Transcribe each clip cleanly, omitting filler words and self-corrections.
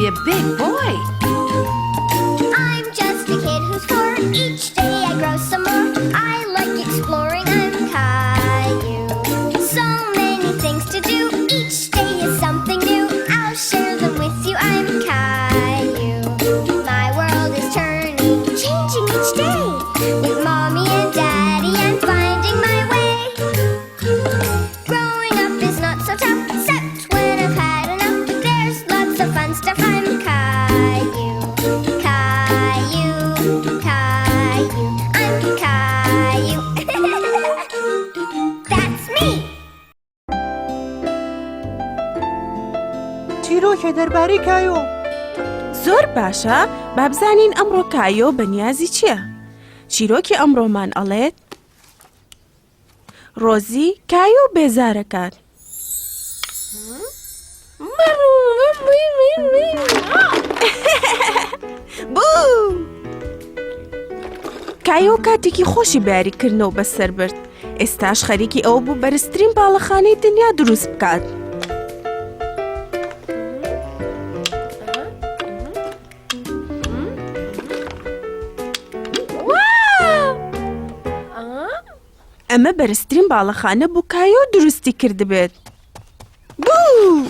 be a big boy. I'm just a kid who's four. Each day I grow some more. I like exploring. I'm Caillou. So many things to do. Each day is something new. I'll share them with you. I'm Caillou. My world is turning, changing each day. With mommy and daddy, I'm finding my way. Growing up is not so tough, except when I've had enough. There's lots of fun stuff. I'm Caillou, Caillou, Caillou. I'm Caillou. That's me. چیرۆکێ دەربارەی کایۆ. زۆر باشە با بزانین ئەمڕۆ کایۆ بەنیازی چییە؟ چیرۆکی ئەمڕۆمان ئەڵێت ڕۆزی کایۆ بێزارەکات. بوو! کایۆ کاتێکی خۆشی بە یاریکردنەوە بەسەر برد ئێستاش خەریکی ئەوە بوو بەرزترین باڵەخانەی دنیا دروست بکات. ئەمە بەرزترین باڵەخانە بوو کایۆ دروستی کردبێت. بوو!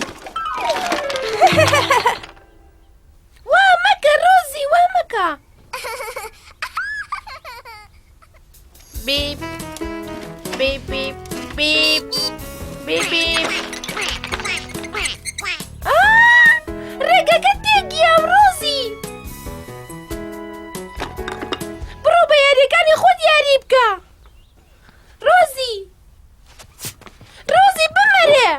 وا مەکە ڕۆزی وا مەکە. بیپ بیپ بیپ بیپ بیپ بیپ ڕێگەکە تێکگیام ڕۆزی بڕۆ بە یاریەکانی خۆت یاری بکە ڕۆزی ڕۆزی بمەرێ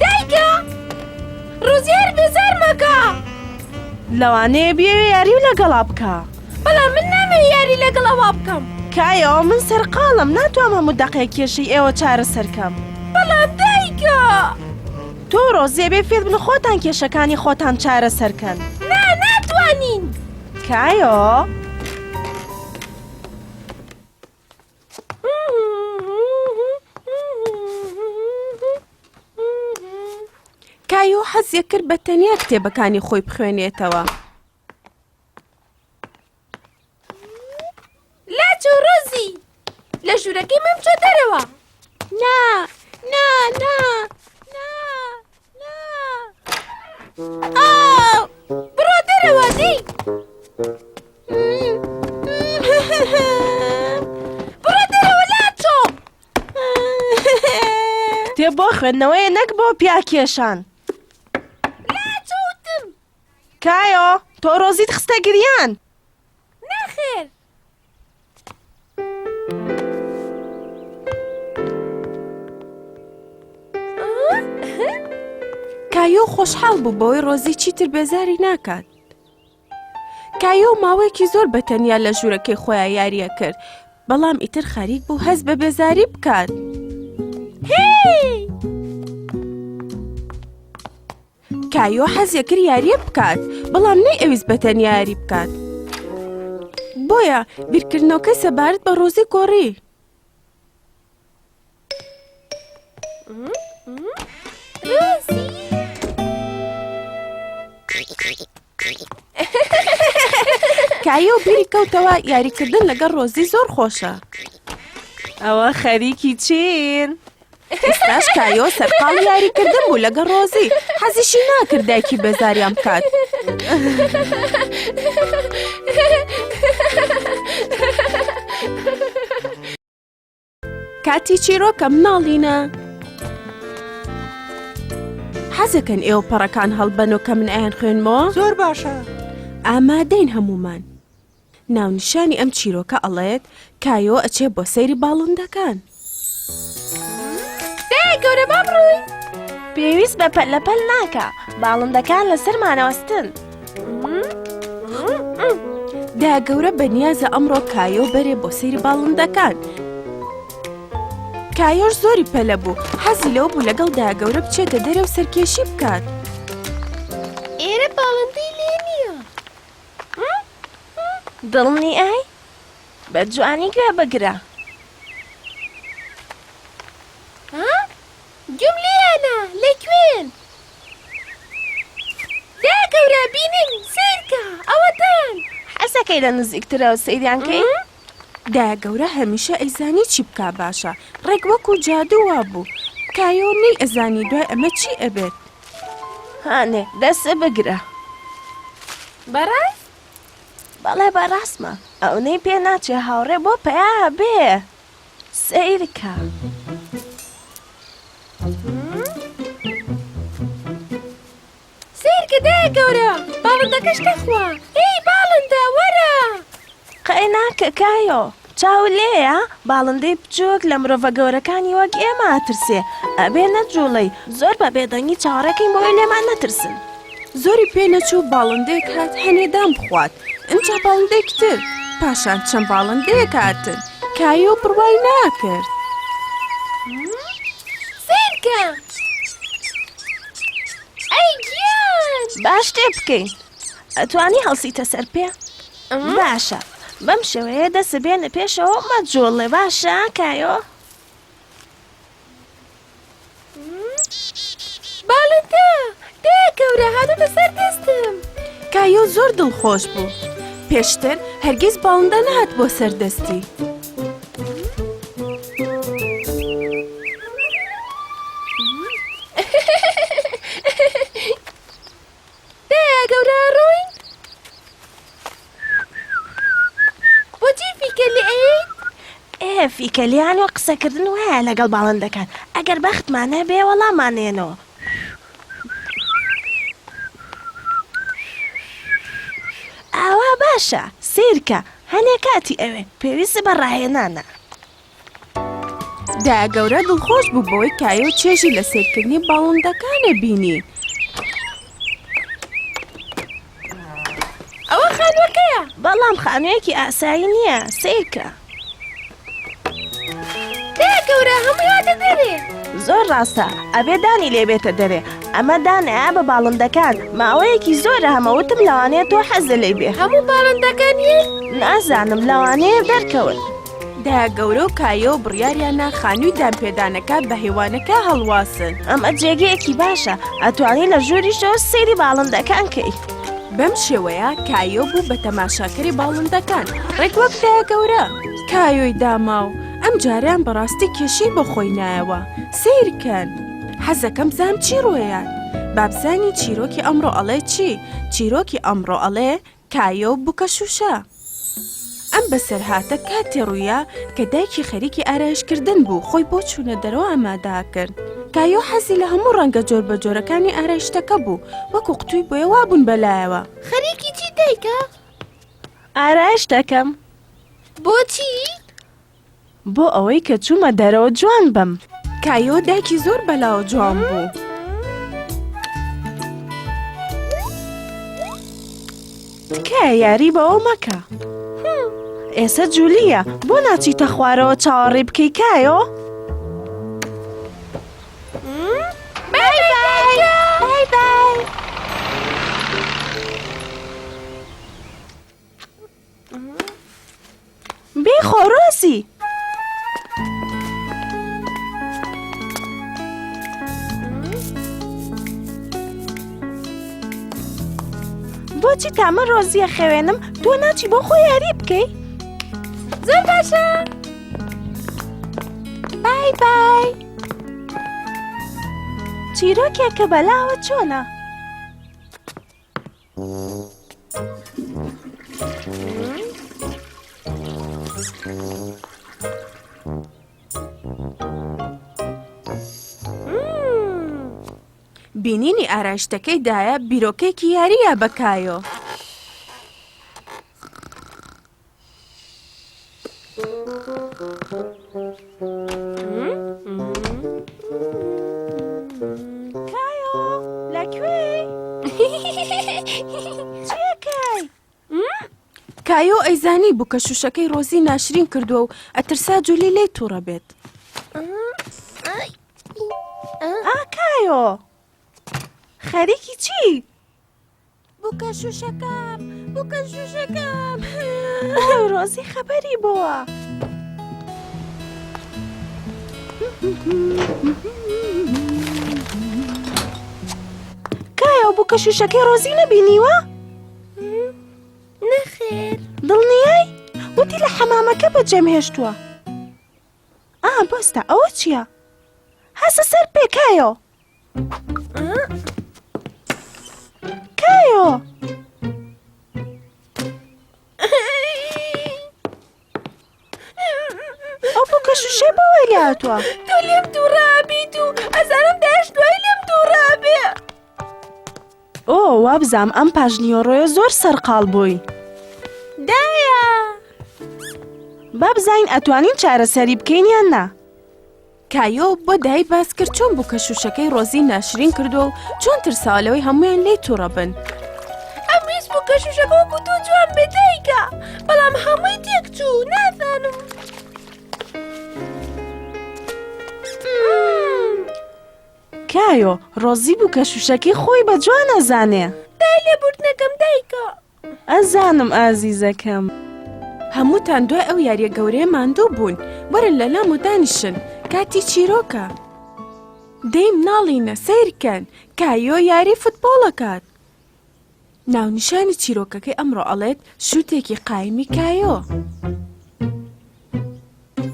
دایکە ڕۆزی هەر بێزار مەکە لەوانەیە بیەوێ یاری و لەگەڵا بکە بەڵام من نامەوێ یاری لەگەڵ ئەوا بکەم کایۆ من سەرقاڵم ناتوام هەموو دەقێک کێشەی ئێوە چارەسەر کەم بەڵام دایکە تۆ ڕۆزی ئەبێ فێر بن خۆتان کێشەکانی خۆتان چارەسەر کەن نا ناتوانین کایۆ کایۆ حەزی کرد بە تەنیا کتێبەکانی خۆی بخوێنێتەوە. لاچۆ ڕۆزی لە ژوورەکەی من بچۆ دەرەوە. نا نا نا نا نا ئاو بڕۆ دەرەوە دەی. بڕۆ دەرەوە لاچۆ. کتێب بۆ خوێندنەوەیە نەک بۆ پیاکێشان. لاچۆ وتم. کایۆ تۆ ڕۆزیت خستە گریان. نەخێر. کایۆ خۆشحاڵ بوو بەوەی ڕۆزی چیتر بێزاری ناکات. کایۆ ماوەیەکی زۆر بە تەنیا لە ژوورەکەی خۆیان یاریە کرد بەڵام ئیتر خەریک بوو هەست بە بێزاری بکات. هێی! کایۆ حەزی کرد یارییە بکات بەڵام نەیئەویست بە تەنیا یاری بکات بۆیە بیرکردنەوەکەی سەبارەت بە ڕۆزی گۆڕی. ڕۆزی کایۆ بیری کەوتەوە یاریکردن لەگەڵ ڕۆزی زۆر خۆشە. ئەوە خەریکی چین؟ ئێستاش کایۆ سەرقاڵی یاریکردن بوو لەگەڵ ڕۆزی حەزیشی ناکرد دایکی بێزاریان بکات. کاتی چیرۆکە مناڵینە حەزەکەن ئێوە پەڕەکان هەڵبەن و کە من ئەیان خوێنمەوە زۆر باشە ئامادەین هەمومان ناونیشانی ئەم چیرۆکە ئەڵێت کایۆ ئەچێ بۆ سەیری باڵندەکان. دایە گەورە با بڕۆین. پێویست بە پەل لە پەل ناکا باڵندەکان لەسەرمان ئەوەستن. دایە گەورە بەنیازە ئەمڕۆ کایۆ بەرێ بۆ سەیری باڵندەکان. کایۆش زۆری پەلە بوو حەزی لەوە بوو لەگەڵ دایە گەورە بچێتە دەرێ و سەرکێشی بکات. ئێرە باڵندەی لێ نییە. دڵنیای؟ بە جوانی گوێ بگرە. ها؟ گوێم لێیانە، لە کوێن؟ ناکەی لە نزیکترەوە سەیریان کەی؟ دایە گەورە هەمیشە ئەیزانی چی بکا باشە ڕێک وەکو جادوو وابوو کایۆ نەی ئەزانی دوای ئەمە چی ئەبێت. هانێ دەست بگرە. بەڕاست؟ بەڵێ بەڕاستمە ئەونەی پێ ناچێ هاوڕێ بۆ پەیا بێ سەیرکە. سەیرکە دایە گەورە باڵندەکەش دەخوا هێی باڵندە وەرە. قەی ناکە کایۆ چاوت لێیە باڵندەی بچوک لە مرۆڤە گەورەکانی وەک ئێمە ئەترسێ ئەبێ نەجوڵێی زۆر بە بێدەنگی چاوەڕێکەین بۆی لێمان نەترسن. زۆری پێ نەچوو باڵندەیەک هات هەنێ دان بخوات ئینجا باڵندەیەکی تر پاشان چەند باڵندەیەک هاتن کایۆ بڕوای ناکرد. سەیرکە ئەی گیان. با شتێ بکەین ئەتوانی هەڵسیتە سەر پێ؟ باشە بەم شێوەیە دەست بێنە پێشەوە مەجوڵێ باشە کایۆ؟ باڵندە دایە گەورە هاتۆتە سەر دەستم. کایۆ زۆر دڵخۆش بوو پێشتر هەرگیز باڵندە نەهات بۆ سەر دەستی. دایە گەورە ڕۆین؟ بۆچی فیکە لێ ئەیەیت؟ ئێ فیکە لێیان و قسەکردن وایە لەگەڵ باڵندەکان ئەگەر بەختمان هەبێ وەڵاممان ئەیەنەوە. ئاوا باشە سەیرکە هەنێ کاتی ئەوێ پێویست بە ڕاهێنانە. دایە گەورە دڵخۆش بوو بەوەی کایۆ چێژی لە سەیرکردنی باڵندەکانێ بینی. ئەوە خانووەکەیە. بەڵام خانوویەکی ئاسایی نییە، سەیرکە. دایە گەورە هەمووی هاتە دەرێ. زۆر ڕاستە، ئەبێ دانی لێ بێتە دەرێ. ئەمە دانەیە بە باڵندەکان، ماوەیەکی زۆرە هەمە وتم لەوانەیە تۆ حەزت لێی بێ. هەموو باڵندەکان یەن؟ نازانم، لەوانەیە دەرکەون. دایە گەورە و کایۆ بڕیاریان نا خانووی دانپێدانەکە بە هێوانەکە هەڵواسن. ئەمە جێگەیەکی باشە، ئەتوانی لە ژووریشەوە سەیری باڵندەکان کەی. بەم شێوەیە کایۆ بوو بە تەماشاکەری باڵندەکان، ڕێک وەک دایە گەورە. کایۆی داماو ئەم جارەیان بەڕاستی کێشەی بۆ خۆی نایەوە. سەیر کەن. حەزەکەم بزانم چی ڕوویان. با بزانین چیرۆکی ئەمڕۆ ئەڵێ چی؟ چیرۆکی ئەمڕۆ ئەڵێ کایۆ و بووکە شووشە. ئەم بەسەرهاتە کاتێ ڕوویا کە دایکی خەریکی ئارایشکردن بوو خۆی بۆ چوونە دەرەوە ئامادە کرد. کایۆ حەزی لە هەموو ڕەنگە جۆربەجۆرەکانی ئارایشتەکە بوو، وەکو قوتووی بۆیە وابوون بەلایەوە. خەریکی چی دایکە؟ ئارایشت دەکەم. بۆچی؟ بۆ ئەوەی کە چوومە دەرەوە جوان بم. کایۆ دایکی زۆر بەلاوە جوان بوو. تکایە یاری بەوە مەکە. ئێسە جولیە بۆ ناچیتە خوارەوە چاوەڕێی بکەی کایۆ؟ بای بای بای بای. بیخۆ ڕۆزی. بۆچی تا من ڕۆزیە خەوێنم تۆ ناچی بۆ خۆ یاری بکەی؟ زۆر باشە بای بای چیرۆکێکە بەلاوە چۆنە؟ بینینی ئارایشتەکەی دایە بیرۆکەیەکی یارییە بە کایۆ. کایۆ لەکوێی؟ چیەکەی؟ کایۆ ئەیزانی بوو کە شوشەکەی ڕۆزی ناشرین کردووە و ئەترسا جولی لێی تووڕە بێت. ئا کایۆ خەریکی چی؟ بووکە شوشەکەم بووکە شوشەکەم ڕۆزی خەبەری بۆوە. کایە بووکە شوشەکەی ڕۆزی نەبینیوە؟ نەخێر. دڵنیای؟ وتی لە حەمامەکە بەجێم هێشتووە. ئا بۆستە ئەوە چییە؟ هەسە سەر پێ کایۆ. کایۆ! ئەو بووکە شوشەی بۆ وای لێ هاتووە؟ تۆ لێم تووڕابیت و ئەزانم داش دوای لێم تووڕابێ. ئۆ وابزام ئەم پاش نیوەڕۆیە زۆر سەرقاڵ بووی. دایە! با بزانین ئەتوانین چارەسەری بکەین یان نا. کایۆ بۆ دای باس کرد چۆن بووکە شوشەکەی ڕۆزی ناشرین کردووە و چۆن ترساوە لەوەی هەموویان لێی تووڕە بن. ئەمویست بووکە شوشەکە وەکو تۆ جوان بێت دایکە، بەڵام هەمووی تێکچوو، نازانم. کایۆ، ڕۆزی بووکە شوشەکەی خۆی بە جوان ئەزانێ. دای لێبوردنەکەم دایکە. ئەزانم ئازیزەکەم. هەمووتان دوای ئەو یاریە گەورەیە ماندوو بوون وەرن لە لام و دانیشن کاتی چیرۆکە. دەی مناڵینە سەیرکەن کایۆ یاری فتبۆڵ ئەکات. ناونیشانی چیرۆکەکەی ئەمڕۆ ئەڵێت شووتێکی قایمی کایۆ.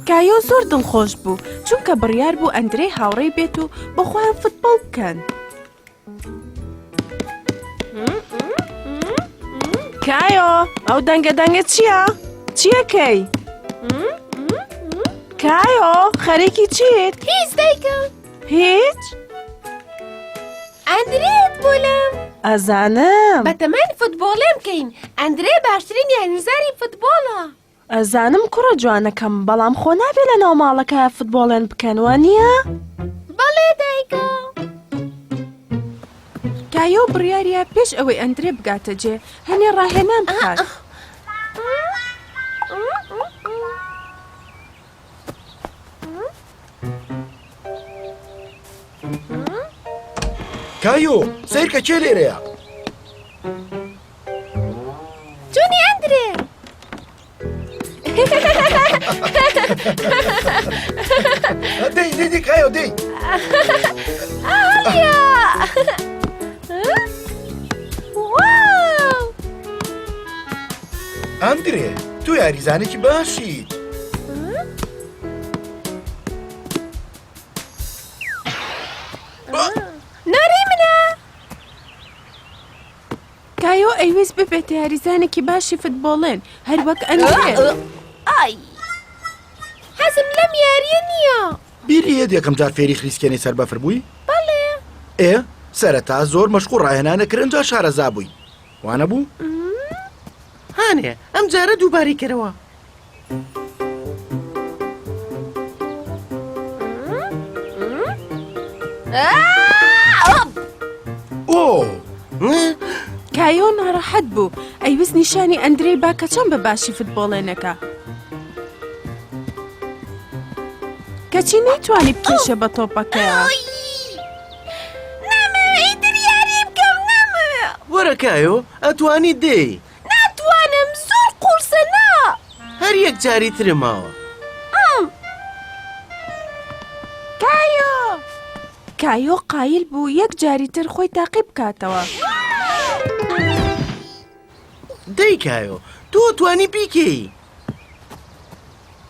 کایۆ زۆر دڵخۆش بوو چونکە بڕیار بوو ئەندرێی هاوڕێی بێت و بۆ خۆیان فتبۆڵ بکەن. کایۆ ئەو دەنگە دەنگە چییە؟ چیەکەی؟ کایۆ خەریکی چیت؟ هیچ دایکە. هیچ؟ ئەندرێت بۆ لام. ئەزانم. بەتەماین فتبۆڵێم کەین ئەندرێ باشترین یاریزانی فتبۆڵە. ئەزانم کوڕە جوانەکەم بەڵام خۆ نابێ لە ناو ماڵەکە فتبۆڵێن بکەن وانییە؟ بەڵێ دایکە. کایۆ بڕیاریە پێش ئەوەی ئەندرێ بگاتە جێ هەنێ ڕاهێنان بکات. کایۆ سەیرکە کێ لێرەیە؟ چۆنی ئەندرێ؟ دەی دەی دەی کایۆ دەی ئایا واو ئەندرێ تۆ یاریزانێکی باشیت. نۆرەی منە. کایۆ ئەیویست ببێتە یاریزانێکی باشی فتبۆڵێن هەر وەک ئەندرێ. ئای حەزم لەم یارییە نییە. بیری یەت یەکەم جار فێری خلیسکێنەی سەر بەفر بووی؟ بەڵێ. ئێ سەرەتا زۆر مەشق و ڕاهێنانە کرد ئینجا شارەزا بووی وانەبوو؟ هانێ ئەم جارە دووبارەی کەرەوە. کایۆ ناڕەحەت بوو ئەیویست نیشانی ئەندرێی با کە چۆن بە باشی فتبۆڵێنەکە کەچی نەیتوانی بکێشێ بە تۆپەکەیا. وەرە کایۆ ئەتوانی دێی. ناتوانم زۆر قورسە نا. هەر یەک جاری ترم ماوە. کایۆ! کایۆ قایل بوو یەک جاری تر خۆی تاقی بکاتەوە. دەی کایۆ تۆ توانی بیکەی.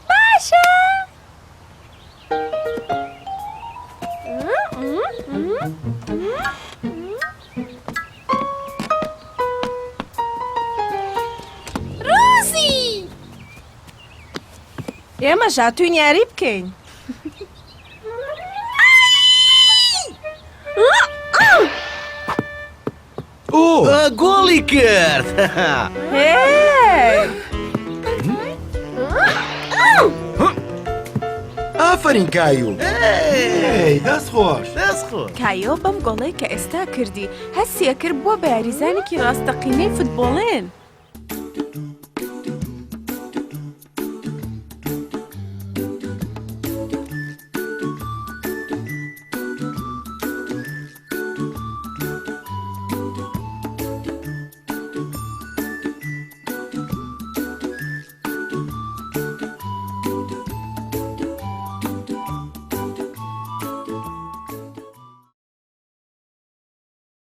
باشە. ڕۆزی! ئێمەش هاتووین یاری بکەین. گۆڵی کرد. ئافەرین کایو دەست خۆش دەست خۆش کایۆ بەم گۆڵەی کە ئێستا کردی هەستی ئەکرد بووە بە یاریزانێکی ڕاستەقینەی فتبۆڵێن.